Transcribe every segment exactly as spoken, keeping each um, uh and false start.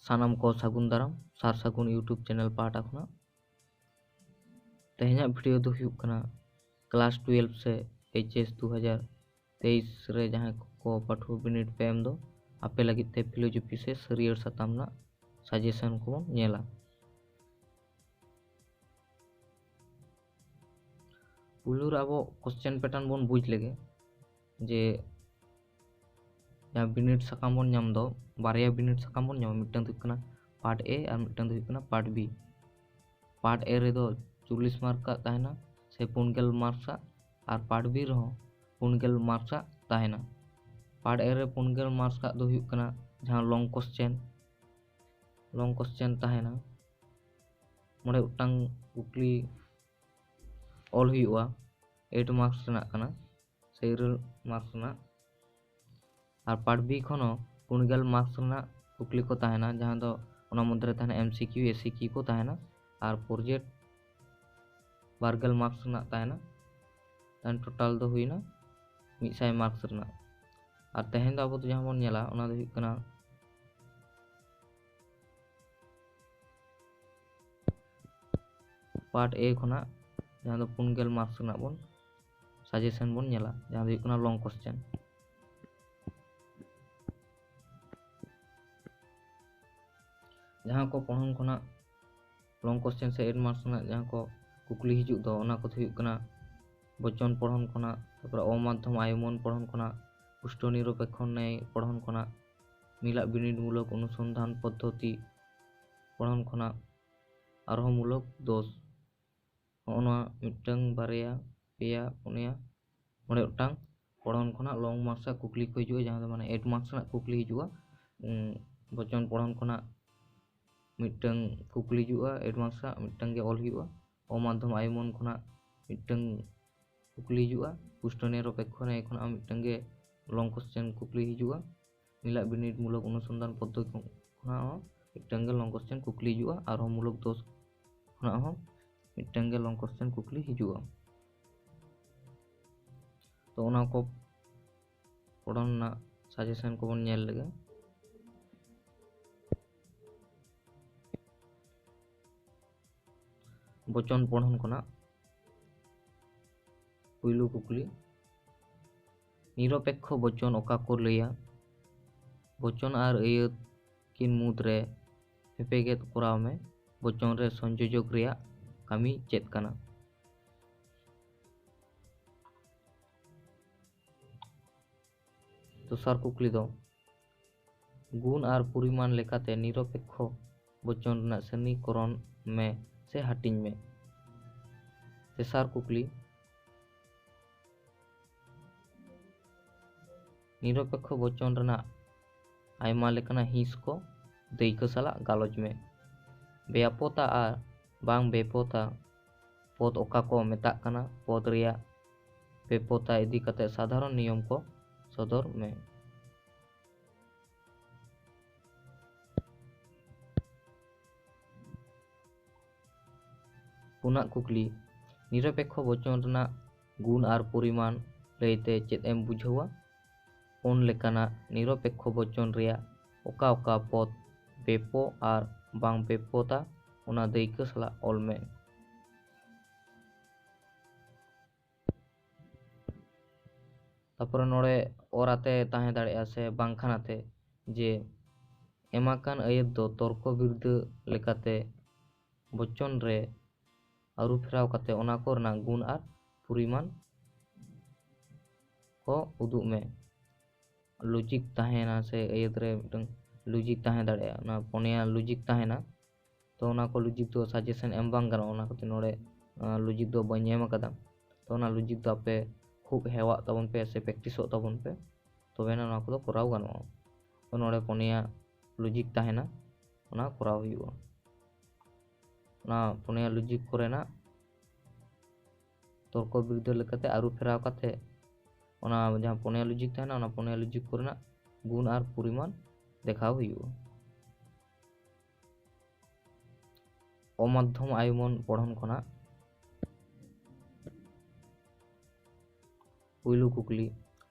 ᱥᱟᱱᱟᱢ ᱠᱚ ᱥᱟᱹᱜᱩᱱ ᱫᱟᱨᱟᱢ ᱥᱟᱨ ᱥᱟᱹᱜᱩᱱ YouTube ᱪᱮᱱᱮᱞ ᱯᱟᱦᱴᱟ ᱠᱷᱚᱱᱟᱜ᱾ ᱛᱮᱦᱮᱧᱟᱜ ᱵᱷᱤᱰᱤᱭᱳ ᱫᱚ ᱦᱩᱭᱩᱜ ᱠᱟᱱᱟ ᱠᱞᱟᱥ ᱴᱩᱭᱮᱞᱵᱷ ᱥᱮ ᱮᱭᱤᱪ ᱮᱥ ᱫᱩ ᱦᱟᱡᱟᱨ ᱛᱮᱭᱤᱥ ᱨᱮ ᱡᱟᱦᱟᱸᱭ ᱠᱚ ᱯᱟᱹᱴᱷᱩᱣᱟᱹ ᱵᱤᱱᱤᱰ ᱯᱮ ᱮᱢ ᱫᱚ, ᱟᱯᱮ ᱞᱟᱹᱜᱤᱫ ᱛᱮ ᱯᱷᱤᱞᱳᱡᱚᱯᱷᱤ ᱥᱮ ᱥᱟᱹᱨᱤᱭᱟᱹᱲ ᱥᱟᱛᱟᱢ ᱨᱮᱱᱟᱜ ᱥᱟᱡᱮᱥᱚᱱ ᱠᱚᱵᱚᱱ ᱧᱮᱞᱟ᱾ ᱯᱩᱭᱞᱩ ᱨᱮ ᱟᱵᱚ ᱠᱚᱥᱪᱮᱱ ᱯᱮᱴᱟᱨᱱ ᱵᱚᱱ ᱵᱩᱡᱽ ᱞᱮᱜᱮ, ᱡᱮ ᱡᱟᱦᱟᱸ ᱵᱤᱱᱤᱰ ᱥᱟᱠᱟᱢ ᱵᱚᱱ ᱧᱟᱢ ᱫᱚ, ᱵᱟᱨᱭᱟ ᱵᱤᱱᱤᱰ ᱥᱟᱠᱟᱢ ᱵᱚᱱ ᱧᱟᱢᱟ᱾ ᱢᱤᱫᱴᱟᱝ ᱫᱚ ᱦᱩᱭᱩᱜ ᱠᱟᱱᱟ ᱯᱟᱨᱴ ᱮ ᱟᱨ ᱢᱤᱫᱴᱟᱝ ᱫᱚ ᱦᱩᱭᱩᱜ ᱠᱟᱱᱟ ᱯᱟᱨᱴ ᱵᱤ᱾ ᱯᱟᱨᱴ ᱮ ᱨᱮᱫᱚ ᱪᱚᱞᱞᱤᱥ ᱢᱟᱨᱠ ᱟᱜ ᱛᱟᱦᱮᱱᱟ ᱥᱮ ᱯᱩᱱ ᱜᱮᱞ ᱢᱟᱨᱠᱥ ᱟᱜ, ᱟᱨ ᱯᱟᱨᱴ ᱵᱤ ᱨᱮᱦᱚᱸ ᱯᱩᱱ ᱜᱮᱞ ᱢᱟᱨᱠᱥ ᱟᱜ ᱛᱟᱦᱮᱱᱟ᱾ ᱯᱟᱨᱴ ᱮ ᱨᱮ ᱯᱩᱱ ᱜᱮᱞ ᱢᱟᱨᱠᱥ ᱟᱜ ᱫᱚ ᱦᱩᱭᱩᱜ ᱠᱟᱱᱟ ᱡᱟᱦᱟᱸ ᱞᱚᱝ ᱠᱚᱥᱪᱮᱱ, ᱞᱚᱝ ᱠᱚᱥᱪᱮᱱ ᱛᱟᱦᱮᱱᱟ, ᱢᱚᱬᱮ ᱜᱚᱴᱟᱝ ᱠᱩᱠᱞᱤ ᱚᱞ ᱦᱩᱭᱩᱜᱼᱟ, ᱮᱭᱤᱴ ᱢᱟᱨᱠᱥ ᱨᱮᱱᱟᱜ ᱠᱟᱱᱟ ᱥᱮ ᱤᱨᱟᱹᱞ ᱢᱟᱨᱠᱥ ᱨᱮᱱᱟᱜ᱾ ᱟᱨ ᱯᱟᱨᱴ ᱵᱤ ᱠᱷᱚᱱ ᱦᱚᱸ ᱯᱩᱱ ᱜᱮᱞ ᱢᱟᱨᱠᱥ ᱨᱮᱱᱟᱜ ᱠᱩᱠᱞᱤ ᱠᱚ ᱛᱟᱦᱮᱱᱟ, ᱡᱟᱦᱟᱸ ᱫᱚ ᱚᱱᱟ ᱢᱚᱫᱽᱫᱷᱮ ᱨᱮ ᱛᱟᱦᱮᱱᱟ ᱮᱢ ᱥᱤ ᱠᱤᱭᱩ, ᱮ ᱥᱤ ᱠᱤᱭᱩ ᱠᱚ ᱛᱟᱦᱮᱱᱟ᱾ ᱟᱨ ᱯᱨᱚᱡᱮᱠᱴ ᱵᱟᱨ ᱜᱮᱞ ᱢᱟᱨᱠᱥ ᱨᱮᱱᱟᱜ ᱛᱟᱦᱮᱱᱟ᱾ ᱛᱟᱦᱮᱱ ᱴᱳᱴᱟᱞ ᱫᱚ ᱦᱩᱭᱱᱟ ᱢᱤᱫ ᱥᱟᱭ ᱢᱟᱨᱠᱥ ᱨᱮᱱᱟᱜ᱾ ᱟᱨ ᱛᱮᱦᱮᱧ ᱫᱚ ᱟᱵᱚ ᱫᱚ ᱡᱟᱦᱟᱸ ᱵᱚᱱ ᱧᱮᱞᱟ, ᱚᱱᱟ ᱫᱚ ᱦᱩᱭᱩᱜ ᱠᱟᱱᱟ ᱯᱟᱨᱴ ᱮ ᱠᱷᱚᱱᱟᱜ, ᱡᱟᱦᱟᱸ ᱫᱚ ᱯᱩᱱ ᱜᱮᱞ ᱢᱟᱨᱠᱥ ᱨᱮᱱᱟᱜ ᱵᱚᱱ ᱥᱟᱡᱮᱥᱚᱱ ᱵᱚᱱ ᱧᱮᱞᱟ, ᱡᱟᱦᱟᱸ ᱫᱚ ᱦᱩᱭᱩᱜ ᱠᱟᱱᱟ ᱞᱚᱝ ᱠᱚᱥᱪᱮᱱ᱾ ᱡᱟᱦᱟᱸ ᱠᱚ ᱯᱚᱲᱦᱚᱱ ᱠᱷᱚᱱᱟᱜ ᱞᱚᱝ ᱠᱚᱥᱪᱮᱱ ᱥᱮ ᱮᱭᱤᱴ ᱢᱟᱨᱠᱥ ᱨᱮᱱᱟᱜ ᱡᱟᱦᱟᱸ ᱠᱚ ᱠᱩᱠᱞᱤ ᱦᱤᱡᱩᱜ ᱫᱚ, ᱚᱱᱟ ᱠᱚᱫᱚ ᱦᱩᱭᱩᱜ ᱠᱟᱱᱟ ᱵᱚᱪᱚᱱ ᱯᱚᱲᱦᱚᱱ ᱠᱷᱚᱱᱟᱜ, ᱛᱟᱨᱯᱚᱨᱮ ᱚᱢᱟᱫᱽᱫᱷᱚᱢ ᱟᱭᱚᱢᱚᱱ ᱯᱚᱲᱦᱚᱱ ᱠᱷᱚᱱᱟᱜ, ᱯᱩᱥᱴᱚ ᱱᱤᱨᱚᱯᱮᱠᱠᱷᱚ ᱱᱮᱭ ᱯᱚᱲᱦᱚᱱ ᱠᱷᱚᱱᱟᱜ, ᱢᱤᱞᱟᱜ ᱵᱤᱱᱤᱰ ᱢᱩᱞᱚᱠ ᱚᱱᱩᱥᱚᱱᱫᱷᱟᱱ ᱯᱚᱫᱽᱫᱷᱚᱛᱤ ᱯᱚᱲᱦᱚᱱ ᱠᱷᱚᱱᱟᱜ, ᱟᱨᱦᱚᱸ ᱢᱩᱞᱚᱠ ᱫᱳᱥ, ᱱᱚᱜᱼᱚ ᱱᱚᱣᱟ ᱢᱤᱫᱴᱟᱝ, ᱵᱟᱨᱭᱟ, ᱯᱮᱭᱟ, ᱯᱩᱱᱭᱟ, ᱢᱚᱬᱮ ᱜᱚᱴᱟᱝ ᱯᱚᱲᱦᱚᱱ ᱠᱷᱚᱱᱟᱜ ᱞᱚᱝ ᱢᱟᱨᱠᱥ ᱨᱮᱱᱟᱜ ᱠᱩᱠᱞᱤ ᱠᱚ ᱦᱤᱡᱩᱜᱼᱟ, ᱡᱟᱦᱟᱸ ᱫᱚ ᱢᱟᱱᱮ ᱮᱭᱤᱴ ᱢᱟᱨᱠᱥ ᱨᱮᱱᱟᱜ ᱠᱩᱠᱞᱤ ᱦᱤᱡᱩᱜᱼᱟ᱾ ᱩᱸ, ᱵᱚᱪᱚᱱ ᱯᱚᱲᱦᱚᱱ ᱠᱷᱚᱱᱟᱜ ᱢᱤᱫᱴᱟᱝ ᱠᱩᱠᱞᱤ ᱦᱤᱡᱩᱜᱼᱟ, ᱮᱭᱤᱴ ᱢᱟᱨᱠᱥ ᱨᱮᱱᱟᱜ ᱢᱤᱫᱴᱟᱝ ᱜᱮ ᱚᱞ ᱦᱩᱭᱩᱜᱼᱟ᱾ ᱚᱢᱟᱫᱽᱫᱷᱚᱢ ᱟᱭᱚᱢᱚᱱ ᱠᱷᱚᱱᱟᱜ ᱢᱤᱫᱴᱟᱝ ᱠᱩᱠᱞᱤ ᱦᱤᱡᱩᱜᱼᱟ, ᱯᱩᱥᱴᱚ ᱱᱤᱨᱚᱯᱮᱠᱠᱷᱚ ᱱᱮᱭ ᱠᱷᱚᱱᱟᱜ ᱦᱚᱸ ᱢᱤᱫᱴᱟᱝ ᱜᱮ ᱞᱚᱝ ᱠᱚᱥᱪᱮᱱ ᱠᱩᱠᱞᱤ ᱦᱤᱡᱩᱜᱼᱟ᱾ ᱢᱤᱞᱟᱜ ᱵᱤᱱᱤᱰ ᱢᱩᱞᱚᱠ ᱚᱱᱩᱥᱚᱱᱫᱷᱟᱱ ᱯᱚᱫᱽᱫᱷᱚᱛᱤ ᱠᱷᱚᱱᱟᱜ ᱦᱚᱸ ᱢᱤᱫᱴᱟᱝ ᱜᱮ ᱞᱚᱝ ᱠᱚᱥᱪᱮᱱ ᱠᱩᱠᱞᱤ ᱦᱤᱡᱩᱜᱼᱟ, ᱟᱨᱦᱚᱸ ᱢᱩᱞᱚᱠ ᱫᱳᱥ ᱠᱷᱚᱱᱟᱜ ᱦᱚᱸ ᱢᱤᱫᱴᱟᱝ ᱜᱮ ᱞᱚᱝ ᱠᱚᱥᱪᱮᱱ ᱠᱩᱠᱞᱤ ᱦᱤᱡᱩᱜᱼᱟ᱾ ᱛᱚ, ᱚᱱᱟ ᱠᱚ ᱯᱚᱲᱦᱚᱱ ᱨᱮᱱᱟᱜ ᱥᱟᱡᱮᱥᱚᱱ ᱠᱚᱵᱚᱱ ᱧᱮᱞ ᱞᱮᱜᱮ᱾ ᱵᱚᱪᱚᱱ ᱯᱚᱲᱦᱚᱱ ᱠᱷᱚᱱᱟᱜ ᱯᱩᱭᱞᱩ ᱠᱩᱠᱞᱤ, ᱱᱤᱨᱚᱯᱮᱠᱠᱷᱚ ᱵᱚᱪᱚᱱ ᱚᱠᱟ ᱠᱚ ᱞᱟᱹᱭᱟ? ᱵᱚᱪᱚᱱ ᱟᱨ ᱟᱹᱭᱟᱹᱛ ᱠᱤᱱ ᱢᱩᱫᱽᱨᱮ ᱵᱷᱮᱯᱮᱜᱮᱫ ᱠᱚᱨᱟᱣ ᱢᱮ᱾ ᱵᱚᱪᱚᱱ ᱨᱮ ᱥᱚᱝᱡᱳᱡᱚᱠ ᱨᱮᱭᱟᱜ ᱠᱟᱹᱢᱤ ᱪᱮᱫ ᱠᱟᱱᱟ? ᱫᱚᱥᱟᱨ ᱠᱩᱠᱞᱤ ᱫᱚ, ᱜᱩᱱ ᱟᱨ ᱯᱚᱨᱤᱢᱟᱱ ᱞᱮᱠᱟᱛᱮ ᱱᱤᱨᱚᱯᱮᱠᱠᱷᱚ ᱵᱚᱪᱚᱱ ᱨᱮᱱᱟᱜ ᱥᱨᱮᱱᱤᱠᱚᱨᱚᱱ ᱢᱮ ᱥᱮ ᱦᱟᱹᱴᱤᱧ ᱢᱮ᱾ ᱛᱮᱥᱟᱨ ᱠᱩᱠᱞᱤ, ᱱᱤᱨᱚᱯᱮᱠᱠᱷᱚ ᱵᱚᱪᱚᱱ ᱨᱮᱱᱟᱜ ᱟᱭᱢᱟ ᱞᱮᱠᱟᱱᱟᱜ ᱦᱤᱸᱥ ᱠᱚ ᱫᱟᱹᱭᱠᱟᱹ ᱥᱟᱞᱟᱜ ᱜᱟᱞᱚᱪ ᱢᱮ᱾ ᱵᱮᱭᱟᱯᱚᱛᱟ ᱟᱨ ᱵᱟᱝ ᱵᱮᱭᱟᱯᱚᱛᱟ ᱯᱚᱫ ᱚᱠᱟ ᱠᱚ ᱢᱮᱛᱟᱜ ᱠᱟᱱᱟ? ᱯᱚᱫ ᱨᱮᱭᱟᱜ ᱵᱮᱭᱟᱯᱚᱛᱟ ᱤᱫᱤ ᱠᱟᱛᱮ ᱥᱟᱫᱷᱟᱨᱚᱱ ᱱᱤᱭᱚᱢ ᱠᱚ ᱥᱚᱫᱚᱨ ᱢᱮ᱾ ᱯᱩᱱᱟᱜ ᱠᱩᱠᱞᱤ, ᱱᱤᱨᱚᱯᱮᱠᱠᱷᱚ ᱵᱚᱪᱚᱱ ᱨᱮᱱᱟᱜ ᱜᱩᱱ ᱟᱨ ᱯᱚᱨᱤᱢᱟᱱ ᱞᱟᱹᱭᱛᱮ ᱪᱮᱫ ᱮᱢ ᱵᱩᱡᱷᱟᱹᱣᱟ? ᱯᱩᱱ ᱞᱮᱠᱟᱱᱟᱜ ᱱᱤᱨᱚᱯᱮᱠᱠᱷᱚ ᱵᱚᱪᱚᱱ ᱨᱮᱭᱟᱜ ᱚᱠᱟ ᱚᱠᱟ ᱯᱚᱫ ᱵᱮᱯᱚ ᱟᱨ ᱵᱟᱝ ᱵᱮᱯᱚᱛᱟ, ᱚᱱᱟ ᱫᱟᱹᱭᱠᱟᱹ ᱥᱟᱞᱟᱜ ᱚᱞ ᱢᱮ᱾ ᱛᱟᱯᱚᱨᱮ ᱱᱚᱰᱮ ᱚᱨ ᱟᱛᱮ ᱛᱟᱦᱮᱸ ᱫᱟᱲᱮᱭᱟᱜᱼᱟ ᱥᱮ ᱵᱟᱝᱠᱷᱟᱱ ᱟᱛᱮ, ᱡᱮ ᱮᱢᱟᱠᱟᱱ ᱟᱹᱭᱟᱹᱛ ᱫᱚ ᱛᱚᱨᱠᱚ ᱵᱤᱨᱫᱟᱹ ᱞᱮᱠᱟᱛᱮ ᱵᱚᱪᱚᱱ ᱨᱮ ᱟᱹᱨᱩ ᱯᱷᱮᱨᱟᱣ ᱠᱟᱛᱮ ᱚᱱᱟ ᱠᱚ ᱨᱮᱱᱟᱜ ᱜᱩᱱ ᱟᱨ ᱯᱚᱨᱤᱢᱟᱱ ᱠᱚ ᱩᱫᱩᱜ ᱢᱮ᱾ ᱞᱚᱡᱤᱠ ᱛᱟᱦᱮᱱᱟ ᱥᱮ ᱟᱹᱭᱟᱹᱛ ᱨᱮ ᱢᱤᱫᱴᱟᱝ ᱞᱚᱡᱤᱠ ᱛᱟᱦᱮᱸ ᱫᱟᱲᱮᱭᱟᱜᱼᱟ, ᱚᱱᱟ ᱯᱚᱱᱭᱟ ᱞᱚᱡᱤᱠ ᱛᱟᱦᱮᱱᱟ᱾ ᱛᱚ ᱚᱱᱟ ᱠᱚ ᱞᱚᱡᱤᱠ ᱫᱚ ᱥᱟᱡᱮᱥᱚᱱ ᱮᱢ ᱵᱟᱝ ᱜᱟᱱᱚᱜᱼᱟ, ᱚᱱᱟ ᱠᱷᱟᱹᱛᱤᱨ ᱱᱚᱰᱮ ᱞᱚᱡᱤᱠ ᱫᱚ ᱵᱟᱹᱧ ᱮᱢ ᱟᱠᱟᱫᱟ᱾ ᱛᱚ ᱚᱱᱟ ᱞᱚᱡᱤᱠ ᱫᱚ ᱟᱯᱮ ᱠᱷᱩᱵ ᱦᱮᱣᱟᱜ ᱛᱟᱵᱚᱱ ᱯᱮ ᱥᱮ ᱯᱨᱮᱠᱴᱤᱥᱚᱜ ᱛᱟᱵᱚᱱ ᱯᱮ, ᱛᱚᱵᱮᱱᱟ ᱱᱚᱣᱟ ᱠᱚᱫᱚ ᱠᱚᱨᱟᱣ ᱜᱟᱱᱚᱜᱼᱟ᱾ ᱛᱚ ᱱᱚᱰᱮ ᱯᱚᱱᱭᱟ ᱞᱚᱡᱤᱠ ᱛᱟᱦᱮᱱᱟ, ᱚᱱᱟ ᱠᱚᱨᱟᱣ ᱦᱩᱭᱩᱜᱼᱟ᱾ ᱚᱱᱟ ᱯᱚᱱᱭᱟ ᱞᱚᱡᱤᱠ ᱠᱚᱨᱮᱱᱟᱜ ᱛᱚᱨᱠᱚ ᱵᱤᱨᱫᱟᱹ ᱞᱮᱠᱟᱛᱮ ᱟᱹᱨᱩ ᱯᱷᱮᱨᱟᱣ ᱠᱟᱛᱮ ᱚᱱᱟ ᱡᱟᱦᱟᱸ ᱯᱚᱱᱭᱟ ᱞᱚᱡᱤᱠ ᱛᱟᱦᱮᱱᱟ, ᱚᱱᱟ ᱯᱚᱱᱭᱟ ᱞᱚᱡᱤᱠ ᱠᱚᱨᱮᱱᱟᱜ ᱜᱩᱱ ᱟᱨ ᱯᱚᱨᱤᱢᱟᱱ ᱫᱮᱠᱷᱟᱣ ᱦᱩᱭᱩᱜᱼᱟ᱾ ᱚᱢᱟᱫᱽᱫᱷᱚᱢ ᱟᱭᱢᱚᱱ ᱯᱚᱲᱦᱚᱱ ᱠᱷᱚᱱᱟᱜ ᱯᱩᱭᱞᱩ ᱠᱩᱠᱞᱤ,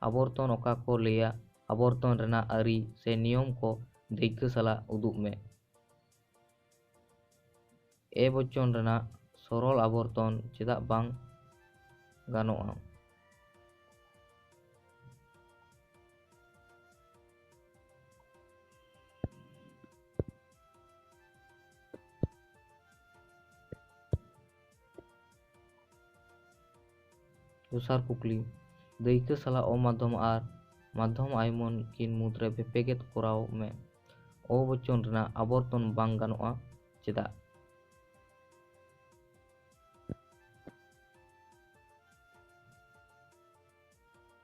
ᱟᱵᱚᱨᱛᱚᱱ ᱚᱠᱟ ᱠᱚ ᱞᱟᱹᱭᱟ? ᱟᱵᱚᱨᱛᱚᱱ ᱨᱮᱱᱟᱜ ᱟᱹᱨᱤ ᱥᱮ ᱱᱤᱭᱚᱢ ᱠᱚ ᱫᱟᱹᱭᱠᱟᱹ ᱥᱟᱞᱟᱜ ᱩᱫᱩᱜ ᱢᱮ᱾ ᱮ ᱵᱚᱪᱚᱱ ᱨᱮᱱᱟᱜ ᱥᱚᱨᱚᱞ ᱟᱵᱚᱨᱛᱚᱱ ᱪᱮᱫᱟᱜ ᱵᱟᱝ ᱜᱟᱱᱚᱜᱼᱟ? ᱫᱚᱥᱟᱨ ᱠᱩᱠᱞᱤ, ᱫᱟᱹᱭᱠᱟᱹ ᱥᱟᱞᱟᱜ ᱚᱢᱟᱫᱷᱚᱢ ᱟᱨ ᱢᱟᱫᱷᱚᱢ ᱟᱭᱢᱚᱱ ᱠᱤᱱ ᱢᱩᱫᱽᱨᱮ ᱵᱷᱮᱯᱮᱜᱮᱫ ᱠᱚᱨᱟᱣ ᱢᱮ᱾ ᱚ ᱵᱚᱪᱚᱱ ᱨᱮᱱᱟᱜ ᱟᱵᱚᱨᱛᱚᱱ ᱵᱟᱝ ᱜᱟᱱᱚᱜᱼᱟ, ᱪᱮᱫᱟᱜ?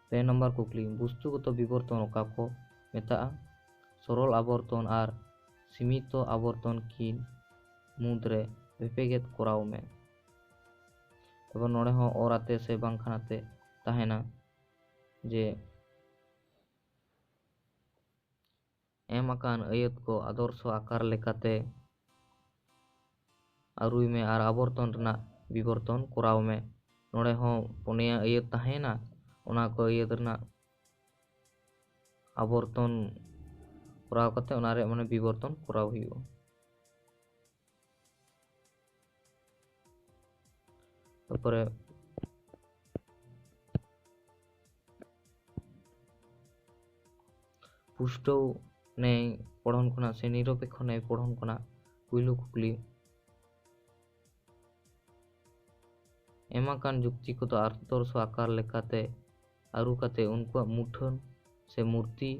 ᱯᱮ ᱱᱟᱢᱵᱟᱨ ᱠᱩᱠᱞᱤ, ᱵᱚᱥᱛᱩᱜᱚᱛᱚ ᱵᱤᱵᱚᱨᱛᱚᱱ ᱚᱠᱟ ᱠᱚ ᱢᱮᱛᱟᱜᱼᱟ? ᱥᱚᱨᱚᱞ ᱟᱵᱚᱨᱛᱚᱱ ᱟᱨ ᱥᱤᱢᱤᱛᱚ ᱟᱵᱚᱨᱛᱚᱱ ᱠᱤᱱ ᱢᱩᱫᱽᱨᱮ ᱵᱷᱮᱯᱮᱜᱮᱫ ᱠᱚᱨᱟᱣ ᱢᱮ᱾ ᱛᱟᱨᱯᱚᱨ ᱱᱚᱰᱮ ᱦᱚᱸ ᱚᱨ ᱟᱛᱮ ᱥᱮ ᱵᱟᱝᱠᱷᱟᱱ ᱟᱛᱮ ᱛᱟᱦᱮᱱᱟ ᱡᱮ ᱮᱢ ᱟᱠᱟᱱ ᱟᱹᱭᱟᱹᱛ ᱠᱚ ᱟᱫᱚᱨᱥᱚ ᱟᱠᱟᱨ ᱞᱮᱠᱟᱛᱮ ᱟᱹᱨᱩᱭ ᱢᱮ ᱟᱨ ᱟᱵᱚᱨᱛᱚᱱ ᱨᱮᱱᱟᱜ ᱵᱤᱵᱚᱨᱛᱚᱱ ᱠᱚᱨᱟᱣ ᱢᱮ᱾ ᱱᱚᱰᱮ ᱦᱚᱸ ᱯᱩᱱᱭᱟ ᱟᱹᱭᱟᱹᱛ ᱛᱟᱦᱮᱸᱭᱮᱱᱟ, ᱚᱱᱟ ᱠᱚ ᱟᱹᱭᱟᱹᱛ ᱨᱮᱱᱟᱜ ᱟᱵᱚᱨᱛᱚᱱ ᱠᱚᱨᱟᱣ ᱠᱟᱛᱮ ᱚᱱᱟ ᱨᱮᱭᱟᱜ ᱢᱟᱱᱮ ᱵᱤᱵᱚᱨᱛᱚᱱ ᱠᱚᱨᱟᱣ ᱦᱩᱭᱩᱜᱼᱟ᱾ ᱛᱟᱨᱯᱚᱨᱮ ᱯᱩᱥᱴᱟᱹᱣ ᱱᱮᱭ ᱯᱚᱲᱦᱚᱱ ᱠᱷᱚᱱᱟᱜ ᱥᱮ ᱱᱤᱨᱚᱯᱮᱠᱠᱷᱚ ᱱᱮᱭ ᱯᱚᱲᱦᱚᱱ ᱠᱷᱚᱱᱟᱜ ᱯᱩᱭᱞᱩ ᱠᱩᱠᱞᱤ, ᱮᱢ ᱟᱠᱟᱱ ᱡᱩᱠᱛᱤ ᱠᱚᱫᱚ ᱟᱫᱚᱨᱥᱚ ᱟᱠᱟᱨ ᱞᱮᱠᱟᱛᱮ ᱟᱹᱨᱩ ᱠᱟᱛᱮ ᱩᱱᱠᱩᱣᱟᱜ ᱢᱩᱴᱷᱟᱹᱱ ᱥᱮ ᱢᱩᱨᱛᱤ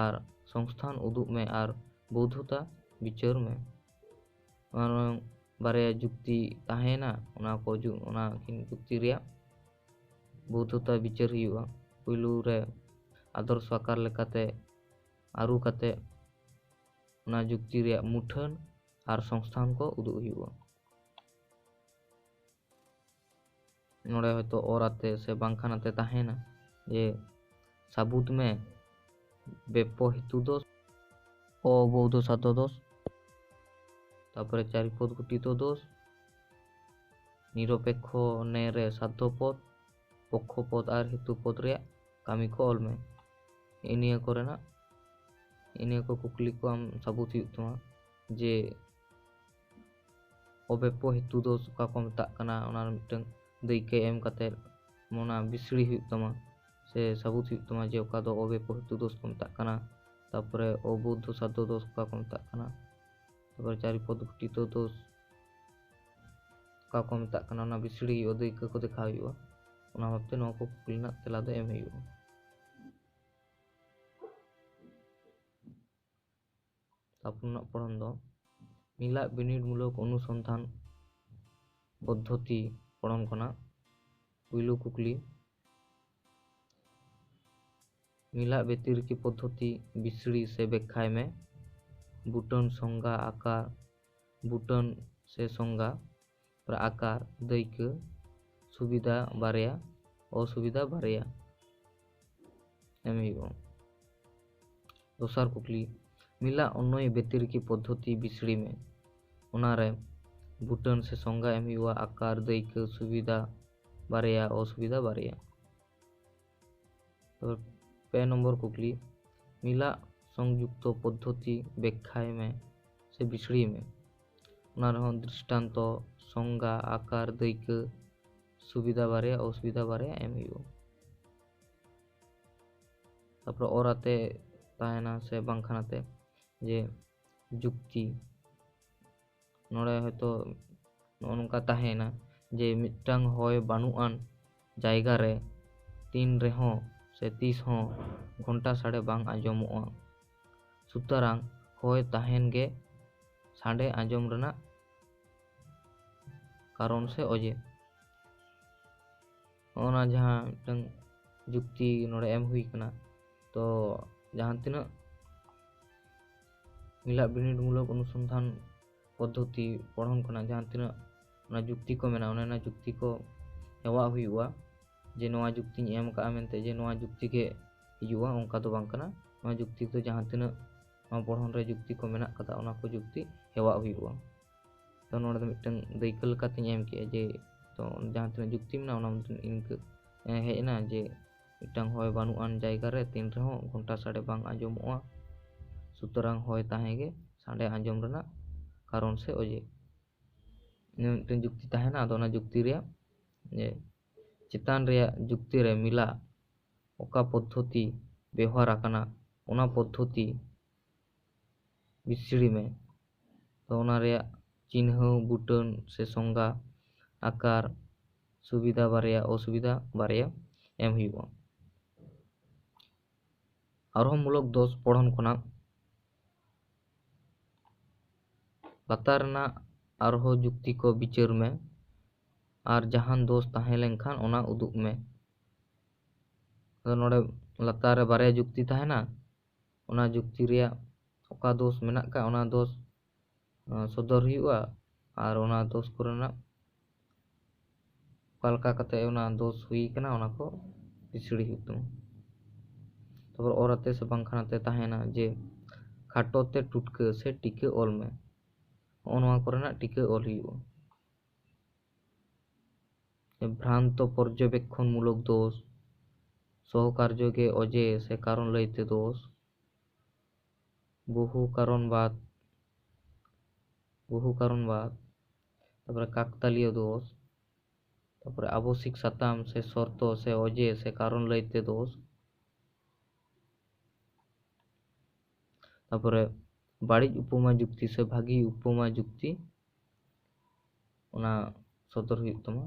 ᱟᱨ ᱥᱚᱝᱥᱛᱷᱟᱱ ᱩᱫᱩᱜ ᱢᱮ ᱟᱨ ᱵᱳᱫᱷᱚᱛᱟ ᱵᱤᱪᱟᱹᱨ ᱢᱮ᱾ ᱚᱱᱟ ᱵᱟᱨᱭᱟ ᱡᱩᱠᱛᱤ ᱛᱟᱦᱮᱸᱭᱮᱱᱟ, ᱚᱱᱟ ᱠᱚ ᱡᱩ-, ᱚᱱᱟ ᱠᱤᱱ ᱡᱩᱠᱛᱤ ᱨᱮᱭᱟᱜ ᱵᱳᱫᱷᱚᱛᱟ ᱵᱤᱪᱟᱹᱨ ᱦᱩᱭᱩᱜᱼᱟ᱾ ᱯᱩᱭᱞᱩ ᱨᱮ ᱟᱫᱚᱨᱥᱚ ᱟᱠᱟᱨ ᱞᱮᱠᱟᱛᱮ ᱟᱹᱨᱩ ᱠᱟᱛᱮ ᱚᱱᱟ ᱡᱩᱠᱛᱤ ᱨᱮᱭᱟᱜ ᱢᱩᱴᱷᱟᱹᱱ ᱟᱨ ᱥᱚᱝᱥᱛᱷᱟᱱ ᱠᱚ ᱩᱫᱩᱜ ᱦᱩᱭᱩᱜᱼᱟ᱾ ᱱᱚᱰᱮ ᱦᱚᱭᱛᱳ ᱚᱨ ᱟᱛᱮ ᱥᱮ ᱵᱟᱝᱠᱷᱟᱱ ᱟᱛᱮ ᱛᱟᱦᱮᱱᱟ ᱡᱮ ᱥᱟᱹᱵᱩᱫ ᱢᱮ ᱵᱮᱯᱚᱦᱤᱛᱩ ᱫᱳᱥ, ᱚᱵᱳᱫᱷᱚ ᱥᱟᱫᱽᱫᱷᱚ ᱫᱳᱥ, ᱛᱟᱨᱯᱚᱨᱮ ᱪᱟᱨᱤᱯᱚᱫ ᱜᱷᱚᱴᱤᱛᱚ ᱫᱳᱥ, ᱱᱤᱨᱚᱯᱮᱠᱠᱷᱚ ᱱᱮ ᱨᱮ ᱥᱟᱫᱽᱫᱷᱚ ᱯᱚᱫ, ᱯᱚᱠᱠᱷᱚ ᱯᱚᱫ ᱟᱨ ᱦᱮᱛᱩ ᱯᱚᱫ ᱨᱮᱭᱟᱜ ᱠᱟᱹᱢᱤ ᱠᱚ ᱚᱞ ᱢᱮ᱾ ᱱᱤᱭᱟᱹ ᱠᱚᱨᱮᱱᱟᱜ, ᱱᱤᱭᱟᱹ ᱠᱚ ᱠᱩᱠᱞᱤ ᱠᱚ ᱟᱢ ᱥᱟᱹᱵᱩᱫ ᱦᱩᱭᱩᱜ ᱛᱟᱢᱟ ᱡᱮ ᱚᱵᱮᱯᱚᱦᱤᱛᱩ ᱫᱳᱥ ᱚᱠᱟ ᱠᱚ ᱢᱮᱛᱟᱜ ᱠᱟᱱᱟ, ᱚᱱᱟ ᱨᱮ ᱢᱤᱫᱴᱟᱝ ᱫᱟᱹᱭᱠᱟᱹ ᱮᱢ ᱠᱟᱛᱮ ᱚᱱᱟ ᱵᱤᱥᱲᱤ ᱦᱩᱭᱩᱜ ᱛᱟᱢᱟ ᱥᱮ ᱥᱟᱹᱵᱩᱛ ᱦᱩᱭᱩᱜ ᱛᱟᱢᱟ ᱡᱮ ᱚᱠᱟ ᱫᱚ ᱚᱵᱮᱯᱚᱦᱤᱛᱩ ᱫᱳᱥ ᱠᱚ ᱢᱮᱛᱟᱜ ᱠᱟᱱᱟ᱾ ᱛᱟᱨᱯᱚᱨᱮ ᱚᱵᱳᱫᱷᱚ ᱥᱟᱫᱽᱫᱷᱚ ᱫᱳᱥ ᱚᱠᱟ ᱠᱚ ᱢᱮᱛᱟᱜ ᱠᱟᱱᱟ᱾ ᱛᱟᱨᱯᱚᱨᱮ ᱪᱟᱨᱤᱯᱚᱫ ᱜᱷᱚᱴᱤᱛᱚ ᱫᱳᱥ ᱚᱠᱟ ᱠᱚ ᱢᱮᱛᱟᱜ ᱠᱟᱱᱟ, ᱚᱱᱟ ᱵᱤᱥᱲᱤ ᱦᱩᱭᱩᱜᱼᱟ, ᱫᱟᱹᱭᱠᱟᱹ ᱠᱚ ᱫᱮᱠᱷᱟᱣ ᱦᱩᱭᱩᱜᱼᱟ᱾ ᱚᱱᱟ ᱵᱷᱟᱵᱛᱮ ᱱᱚᱣᱟ ᱠᱚ ᱠᱩᱠᱞᱤ ᱨᱮᱱᱟᱜ ᱛᱮᱞᱟ ᱫᱚ ᱮᱢ ᱦᱩᱭᱩᱜᱼᱟ᱾ ᱛᱟᱨᱯᱚᱨ ᱨᱮᱱᱟᱜ ᱯᱚᱲᱦᱚᱱ ᱫᱚ ᱢᱤᱞᱟᱜ ᱵᱤᱱᱤᱰ ᱢᱩᱞᱚᱠ ᱚᱱᱩᱥᱚᱱᱫᱷᱟᱱ ᱯᱚᱫᱽᱫᱷᱚᱛᱤ ᱯᱚᱲᱦᱚᱱ ᱠᱷᱚᱱᱟᱜ ᱯᱩᱭᱞᱩ ᱠᱩᱠᱞᱤ, ᱢᱤᱞᱟᱜ ᱵᱮᱛᱤᱨᱠᱤ ᱯᱚᱫᱽᱫᱷᱚᱛᱤ ᱵᱤᱥᱲᱤ ᱥᱮ ᱵᱮᱠᱠᱷᱟᱭ ᱢᱮ᱾ ᱵᱩᱴᱟᱹᱱ ᱥᱚᱝᱜᱟ ᱟᱠᱟᱨ, ᱵᱩᱴᱟᱹᱱ ᱥᱮ ᱥᱚᱝᱜᱟ, ᱛᱟᱨᱯᱚᱨᱮ ᱟᱠᱟᱨ, ᱫᱟᱹᱭᱠᱟᱹ, ᱥᱩᱵᱤᱫᱷᱟ ᱵᱟᱨᱭᱟ, ᱚᱥᱩᱵᱤᱫᱷᱟ ᱵᱟᱨᱭᱟ ᱮᱢ ᱦᱩᱭᱩᱜᱼᱟ᱾ ᱫᱚᱥᱟᱨ ᱠᱩᱠᱞᱤ, ᱢᱤᱞᱟᱜ ᱚᱱᱚᱭ ᱵᱮᱛᱤᱨᱠᱤ ᱯᱚᱫᱽᱫᱷᱚᱛᱤ ᱵᱤᱥᱲᱤ ᱢᱮ᱾ ᱚᱱᱟᱨᱮ ᱵᱩᱴᱟᱹᱱ ᱥᱮ ᱥᱚᱝᱜᱟ ᱮᱢ ᱦᱩᱭᱩᱜᱼᱟ, ᱟᱠᱟᱨ, ᱫᱟᱹᱭᱠᱟᱹ, ᱥᱩᱵᱤᱫᱷᱟ ᱵᱟᱨᱭᱟ, ᱚᱥᱩᱵᱤᱫᱷᱟ ᱵᱟᱨᱭᱟ᱾ ᱛᱟᱨᱯᱚᱨ ᱯᱮ ᱱᱚᱢᱵᱚᱨ ᱠᱩᱠᱞᱤ, ᱢᱤᱞᱟᱜ ᱥᱚᱝᱡᱩᱠᱛᱚ ᱯᱚᱫᱽᱫᱷᱚᱛᱤ ᱵᱮᱠᱠᱷᱟᱭ ᱢᱮ ᱥᱮ ᱵᱤᱥᱲᱤ ᱢᱮ᱾ ᱚᱱᱟ ᱨᱮᱦᱚᱸ ᱫᱨᱤᱥᱴᱟᱱᱛᱚ, ᱥᱚᱝᱜᱟ, ᱟᱠᱟᱨ, ᱫᱟᱹᱭᱠᱟᱹ, ᱥᱩᱵᱤᱫᱷᱟ ᱵᱟᱨᱭᱟ, ᱚᱥᱩᱵᱤᱫᱷᱟ ᱵᱟᱨᱭᱟ ᱮᱢ ᱦᱩᱭᱩᱜᱼᱟ᱾ ᱛᱟᱨᱯᱚᱨᱮ ᱚᱨ ᱟᱛᱮ ᱛᱟᱦᱮᱱᱟ ᱥᱮ ᱵᱟᱝᱠᱷᱟᱱ ᱟᱛᱮ, ᱡᱮ ᱡᱩᱠᱛᱤ, ᱱᱚᱰᱮ ᱦᱚᱭᱛᱳ ᱱᱚᱜᱼᱚ ᱱᱚᱝᱠᱟ ᱛᱟᱦᱮᱸᱭᱮᱱᱟ ᱡᱮ ᱢᱤᱫᱴᱟᱝ ᱦᱚᱭ ᱵᱟᱹᱱᱩᱜ ᱟᱱ ᱡᱟᱭᱜᱟ ᱨᱮ ᱛᱤᱱ ᱨᱮᱦᱚᱸ ᱥᱮ ᱛᱤᱥ ᱦᱚᱸ ᱜᱷᱚᱱᱴᱟ ᱥᱟᱰᱮ ᱵᱟᱝ ᱟᱸᱡᱚᱢᱚᱜᱼᱟ, ᱥᱩᱛᱚᱨᱟᱝ ᱦᱚᱭ ᱛᱟᱦᱮᱱ ᱜᱮ ᱥᱟᱰᱮ ᱟᱸᱡᱚᱢ ᱨᱮᱱᱟᱜ ᱠᱟᱨᱚᱱ ᱥᱮ ᱚᱡᱮ᱾ ᱱᱚᱜᱼᱚ ᱱᱟ ᱡᱟᱦᱟᱸ ᱢᱤᱫᱴᱟᱝ ᱡᱩᱠᱛᱤ ᱱᱚᱰᱮ ᱮᱢ ᱦᱩᱭ ᱠᱟᱱᱟ, ᱛᱚ ᱡᱟᱦᱟᱸ ᱛᱤᱱᱟᱹᱜ ᱢᱤᱞᱟᱜ ᱵᱤᱱᱤᱰ ᱢᱩᱞᱚᱠ ᱚᱱᱩᱥᱚᱱᱫᱷᱟᱱ ᱯᱚᱫᱽᱫᱷᱚᱛᱤ ᱯᱚᱲᱦᱚᱱ ᱠᱷᱚᱱᱟᱜ ᱡᱟᱦᱟᱸ ᱛᱤᱱᱟᱹᱜ ᱚᱱᱟ ᱡᱩᱠᱛᱤ ᱠᱚ ᱢᱮᱱᱟᱜᱼᱟ, ᱚᱱᱮ ᱚᱱᱟ ᱡᱩᱠᱛᱤ ᱠᱚ ᱦᱮᱣᱟᱜ ᱦᱩᱭᱩᱜᱼᱟ, ᱡᱮ ᱱᱚᱣᱟ ᱡᱩᱠᱛᱤᱧ ᱮᱢ ᱠᱟᱜᱼᱟ ᱢᱮᱱᱛᱮ ᱡᱮ ᱱᱚᱣᱟ ᱡᱩᱠᱛᱤ ᱜᱮ ᱦᱤᱡᱩᱜᱼᱟ, ᱚᱱᱠᱟ ᱫᱚ ᱵᱟᱝ ᱠᱟᱱᱟ᱾ ᱱᱚᱣᱟ ᱡᱩᱠᱛᱤ ᱫᱚ ᱡᱟᱦᱟᱸ ᱛᱤᱱᱟᱹᱜ ᱱᱚᱣᱟ ᱯᱚᱲᱦᱚᱱ ᱨᱮ ᱡᱩᱠᱛᱤ ᱠᱚ ᱢᱮᱱᱟᱜ ᱠᱟᱫᱟ, ᱚᱱᱟ ᱠᱚ ᱡᱩᱠᱛᱤ ᱦᱮᱣᱟᱜ ᱦᱩᱭᱩᱜᱼᱟ᱾ ᱛᱚ ᱱᱚᱰᱮ ᱫᱚ ᱢᱤᱫᱴᱟᱝ ᱫᱟᱹᱭᱠᱟᱹ ᱞᱮᱠᱟᱛᱤᱧ ᱮᱢ ᱠᱮᱜᱼᱟ ᱡᱮ, ᱛᱚ ᱡᱟᱦᱟᱸ ᱛᱤᱱᱟᱹᱜ ᱡᱩᱠᱛᱤ ᱢᱮᱱᱟᱜᱼᱟ, ᱚᱱᱟ ᱢᱚᱫᱽᱫᱷᱮ ᱤᱱᱠᱟᱹ, ᱮ, ᱦᱮᱡ ᱮᱱᱟ ᱡᱮ ᱢᱤᱫᱴᱟᱝ ᱦᱚᱭ ᱵᱟᱹᱱᱩᱜ ᱟᱱ ᱡᱟᱭᱜᱟ ᱨᱮ ᱛᱤᱱ ᱨᱮᱦᱚᱸ ᱜᱷᱚᱱᱴᱟ ᱥᱟᱰᱮ ᱵᱟᱝ ᱟᱸᱡᱚᱢᱚᱜᱼᱟ, ᱥᱩᱛᱚᱨᱟᱝ ᱦᱚᱭ ᱛᱟᱦᱮᱸ ᱜᱮ ᱥᱟᱰᱮ ᱟᱸᱡᱚᱢ ᱨᱮᱱᱟᱜ ᱠᱟᱨᱚᱱ ᱥᱮ ᱚᱡᱮ᱾ ᱢᱤᱫᱴᱮᱱ ᱡᱩᱠᱛᱤ ᱛᱟᱦᱮᱱᱟ᱾ ᱟᱫᱚ ᱚᱱᱟ ᱡᱩᱠᱛᱤ ᱨᱮᱭᱟᱜ ᱡᱮ ᱪᱮᱛᱟᱱ ᱨᱮᱭᱟᱜ ᱡᱩᱠᱛᱤ ᱨᱮ ᱢᱮᱞᱟ ᱚᱠᱟ ᱯᱚᱫᱽᱫᱷᱚᱛᱤ ᱵᱮᱣᱦᱟᱨ ᱟᱠᱟᱱᱟ, ᱚᱱᱟ ᱯᱚᱫᱽᱫᱷᱚᱛᱤ ᱵᱤᱥᱲᱤ ᱢᱮ᱾ ᱛᱚ ᱚᱱᱟ ᱨᱮᱭᱟᱜ ᱪᱤᱱᱦᱟᱹᱣ, ᱵᱩᱴᱟᱹᱱ ᱥᱮ ᱥᱚᱝᱜᱟ, ᱟᱠᱟᱨ, ᱥᱩᱵᱤᱫᱷᱟ ᱵᱟᱨᱭᱟ, ᱚᱥᱩᱵᱤᱫᱷᱟ ᱵᱟᱨᱭᱟ ᱮᱢ ᱦᱩᱭᱩᱜᱼᱟ᱾ ᱟᱨᱦᱚᱸ ᱢᱩᱞᱚᱠ ᱫᱳᱥ ᱯᱚᱲᱦᱚᱱ ᱠᱷᱚᱱᱟᱜ ᱞᱟᱛᱟᱨ ᱨᱮᱱᱟᱜ ᱟᱨᱦᱚᱸ ᱡᱩᱠᱛᱤ ᱠᱚ ᱵᱤᱪᱟᱹᱨ ᱢᱮ ᱟᱨ ᱡᱟᱦᱟᱱ ᱫᱳᱥ ᱛᱟᱦᱮᱸ ᱞᱮᱱᱠᱷᱟᱱ ᱚᱱᱟ ᱩᱫᱩᱜ ᱢᱮ᱾ ᱟᱫᱚ ᱱᱚᱰᱮ ᱞᱟᱛᱟᱨ ᱨᱮ ᱵᱟᱨᱭᱟ ᱡᱩᱠᱛᱤ ᱛᱟᱦᱮᱱᱟ, ᱚᱱᱟ ᱡᱩᱠᱛᱤ ᱨᱮᱭᱟᱜ ᱚᱠᱟ ᱫᱳᱥ ᱢᱮᱱᱟᱜ ᱟᱠᱟᱫ, ᱚᱱᱟ ᱫᱳᱥ, ᱟᱸ, ᱥᱚᱫᱚᱨ ᱦᱩᱭᱩᱜᱼᱟ ᱟᱨ ᱚᱱᱟ ᱫᱳᱥ ᱠᱚᱨᱮᱱᱟᱜ ᱚᱠᱟ ᱞᱮᱠᱟ ᱠᱟᱛᱮ ᱚᱱᱟ ᱫᱳᱥ ᱦᱩᱭ ᱟᱠᱟᱱᱟ, ᱚᱱᱟ ᱠᱚ ᱵᱤᱥᱲᱤ ᱦᱩᱭᱩᱜ ᱛᱟᱢᱟ᱾ ᱛᱟᱨᱯᱚᱨ ᱚᱨ ᱟᱛᱮ ᱥᱮ ᱵᱟᱝᱠᱷᱟᱱ ᱟᱛᱮ ᱛᱟᱦᱮᱱᱟ ᱡᱮ ᱠᱷᱟᱴᱚ ᱛᱮ ᱴᱩᱴᱠᱟᱹ ᱥᱮ ᱴᱤᱠᱟᱹ ᱚᱞ ᱢᱮ᱾ ᱦᱚᱸᱜᱼᱚ ᱱᱚᱣᱟ ᱠᱚᱨᱮᱱᱟᱜ ᱴᱤᱠᱟᱹ ᱚᱞ ᱦᱩᱭᱩᱜᱼᱟ᱾ ᱵᱷᱨᱟᱱᱛᱚ ᱯᱚᱨᱡᱚᱵᱮᱠᱠᱷᱚᱱ ᱢᱩᱞᱚᱠ ᱫᱳᱥ, ᱥᱚᱦᱚᱠᱟᱨᱡᱚ ᱜᱮ ᱚᱡᱮ ᱥᱮ ᱠᱟᱨᱚᱱ ᱞᱟᱹᱭᱛᱮ ᱫᱳᱥ, ᱵᱚᱦᱩ ᱠᱟᱨᱚᱱ ᱵᱟᱫ, ᱵᱚᱦᱩ ᱠᱟᱨᱚᱱ ᱵᱟᱫ, ᱛᱟᱨᱯᱚᱨᱮ ᱠᱟᱠᱛᱟᱞᱤᱭᱚ ᱫᱳᱥ, ᱛᱟᱨᱯᱚᱨᱮ ᱟᱵᱚᱥᱤᱠ ᱥᱟᱛᱟᱢ ᱥᱮ ᱥᱚᱨᱛᱚ ᱥᱮ ᱚᱡᱮ ᱥᱮ ᱠᱟᱨᱚᱱ ᱞᱟᱹᱭᱛᱮ ᱫᱳᱥ, ᱛᱟᱨᱯᱚᱨᱮ ᱵᱟᱹᱲᱤᱡ ᱩᱯᱚᱢᱟ ᱡᱩᱠᱛᱤ ᱥᱮ ᱵᱷᱟᱹᱜᱤ ᱩᱯᱚᱢᱟ ᱡᱩᱠᱛᱤ, ᱚᱱᱟ ᱥᱚᱫᱚᱨ ᱦᱩᱭᱩᱜ ᱛᱟᱢᱟ᱾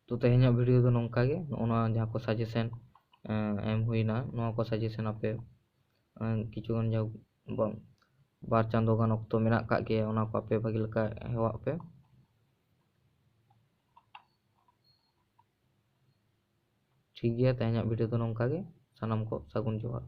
ᱛᱚ ᱛᱮᱦᱮᱧᱟᱜ ᱵᱷᱤᱰᱤᱭᱳ ᱫᱚ ᱱᱚᱝᱠᱟ ᱜᱮ᱾ ᱱᱚᱜᱼᱚ ᱱᱚᱣᱟ ᱡᱟᱦᱟᱸ ᱠᱚ ᱥᱟᱡᱮᱥᱚᱱ ᱮᱢ ᱦᱩᱭᱱᱟ, ᱱᱚᱣᱟ ᱠᱚ ᱥᱟᱡᱮᱥᱚᱱ ᱟᱯᱮ ᱮᱸ, ᱠᱤᱪᱷᱩᱜᱟᱱ ᱡᱟᱦᱳᱠ ᱵᱟ-, ᱵᱟᱨ ᱪᱟᱸᱫᱳ ᱜᱟᱱ ᱚᱠᱛᱚ ᱢᱮᱱᱟᱜ ᱟᱠᱟᱫ ᱜᱮᱭᱟ, ᱚᱱᱟ ᱠᱚ ᱟᱯᱮ ᱵᱷᱟᱹᱜᱤ ᱞᱮᱠᱟ ᱦᱮᱣᱟᱜ ᱯᱮ᱾ ᱴᱷᱤᱠ ᱜᱮᱭᱟ, ᱛᱮᱦᱮᱧᱟᱜ ᱵᱷᱤᱰᱤᱭᱳ ᱫᱚ ᱱᱚᱝᱠᱟ ᱜᱮ᱾ ᱥᱟᱱᱟᱢ ᱠᱚ ᱥᱟᱹᱜᱩᱱ ᱡᱚᱦᱟᱨ᱾